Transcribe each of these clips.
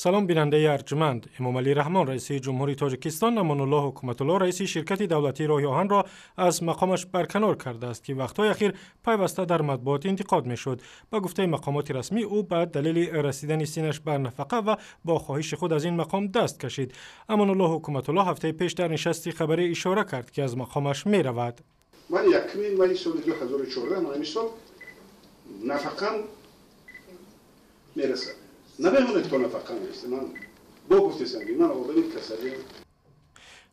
Салом, бинандаи арҷманд. Эмомалӣ Раҳмон, раиси ҷумҳури Тоҷикистон, Амонуллоҳ Ҳукуматулло, раиси ширкати давлатии роҳи оҳанро аз мақомаш барканор кардааст, ки вақтҳои ахир пайваста дар матбуот интиқод мешуд. Ба гуфтаи мақомоти расмӣ, ӯ ба далели расидани синнаш ба нафақа ва бо хоҳиши худ аз ин мақом даст кашид. Амонуллоҳ Ҳукуматулло ҳафтаи пеш дар нишасти хабарӣ ишора кард, ки аз мақомаш меравад. Ман 1 майи соли 2014, ман ҳамин сол нафақам мерасад. Намемонад то нафақа мерасад. Ман бо гуфтесам, ки ман одами касалиам.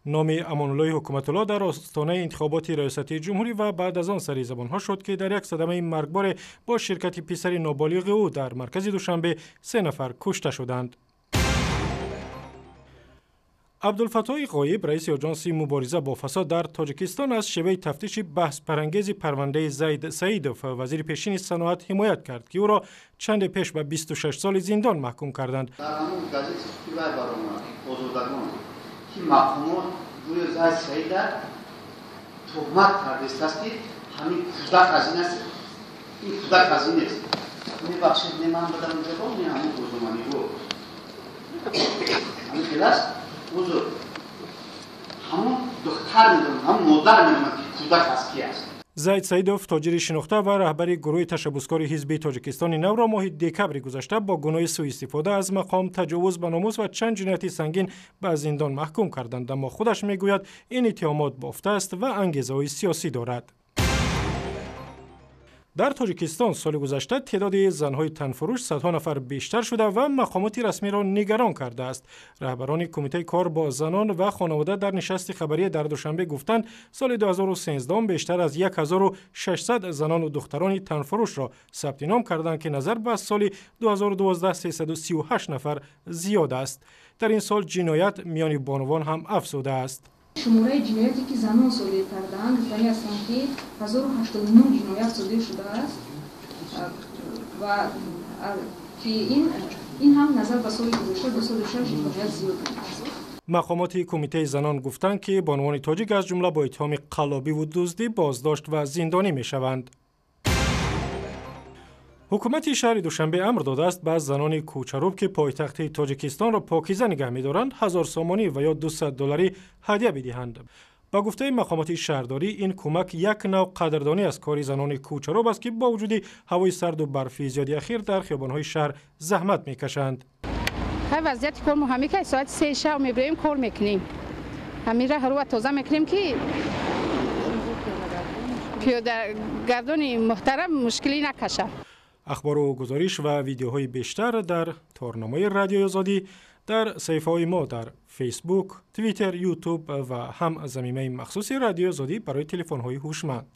Номи Амонуллоҳи Ҳукуматулло дар остонаи интихоботи раёсати ҷумҳурӣ ва баъд аз он сари забонҳо шуд, ки дар як садамаи маргборе бо ширкати писари ноболиғи ӯ дар маркази Душанбе 3 нафар кушта шуданд. Абдулфаттоҳи Ғоиб, раиси оҷонси мубориза бо фасод дар Тоҷикистон, аз шеваи тафтиши баҳсбарангези парвандаи Зайд Саидов, вазири пешини саноат, ҳимоят кард, ки ӯро чанде пеш ба 26 соли зиндон маҳкум карданд. Дар ҳамон газети вай баромад, Озодагон, ки мақомот гӯё Зайд Саида туҳмат кардааст, ки ҳамин кӯдак аз ин аст, ин кӯдак аз ин нест. Мебахшед, не ман будам ҷавоб, не ҳамон рӯзноманигор. Ҳамин хел аст. Узр, ҳамон духтар медонад, ҳамон модар медонад, ки кӯдак аз ки аст. Зайд Саидов, тоҷири шинохта ва раҳбари гурӯҳи ташаббускори ҳизби Тоҷикистони навро, моҳи декабри гузашта бо гуноҳи сӯистифода аз мақом, таҷовуз ба номус ва чанд ҷинояти сангин ба зиндон маҳкум карданд, аммо худаш мегӯяд, ин иттиҳомот бофта аст ва ангезаҳои сиёсӣ дорад. Дар Тоҷикистон соли гузашта теъдоди занҳои танфурӯш садҳо нафар бештар шуда ва мақомоти расмиро нигарон кардааст. Раҳбарони кумитаи кор бо занон ва хонавода дар нишасти хабарӣ дар Душанбе гуфтанд, соли 2013 бештар аз 1600 занону духтарони танфурӯшро сабти ном карданд, ки назар ба соли 2012 338 нафар зиёд аст. Дар ин сол ҷиноят миёни бонувон ҳам афзудааст. Шумораи ҷинояте, ки занон содир кардаанд, гуфтанӣ ҳастанд, ки 1089 ҷиноят содир шудааст ва ки ин ҳам назар ба соли гузашта 206 ҷиноят зиёд будааст. Мақомоти кумитаи занон гуфтанд, ки бонувони тоҷик аз ҷумла бо иттиҳоми қаллобиву дуздӣ боздошт ва зиндонӣ мешаванд. Ҳукумати шаҳри Душанбе амр додааст ба занони кӯчарӯб, ки пойтахти Тоҷикистонро покиза нигаҳ медоранд, 1000 сомонӣ ва ё 200 долларӣ ҳадя бидиҳанд. Ба гуфтаи мақомоти шаҳрдорӣ, ин кӯмак як нав қадрдонӣ аз кори занони кӯчарӯб аст, ки бо вуҷуди ҳавои сарду барфи зиёди ахир дар хиёбонҳои шаҳр заҳмат мекашанд. Ҳай, вазъияти кор мо ҳамин ки соати 3 шаб мебироем, кор мекунем, ҳамин раҳрува тоза мекунем, ки пиёдагардони муҳтарам мушкилӣ накашад. Ахбору гузориш ва видеоҳои бештар дар торнамои Радиои Озодӣ дар саҳифаҳои мо дар Фейсбук, Твиттер, Ютуб ва ҳам замимаи махсуси Радиои Озодӣ барои телефонҳои ҳушманд.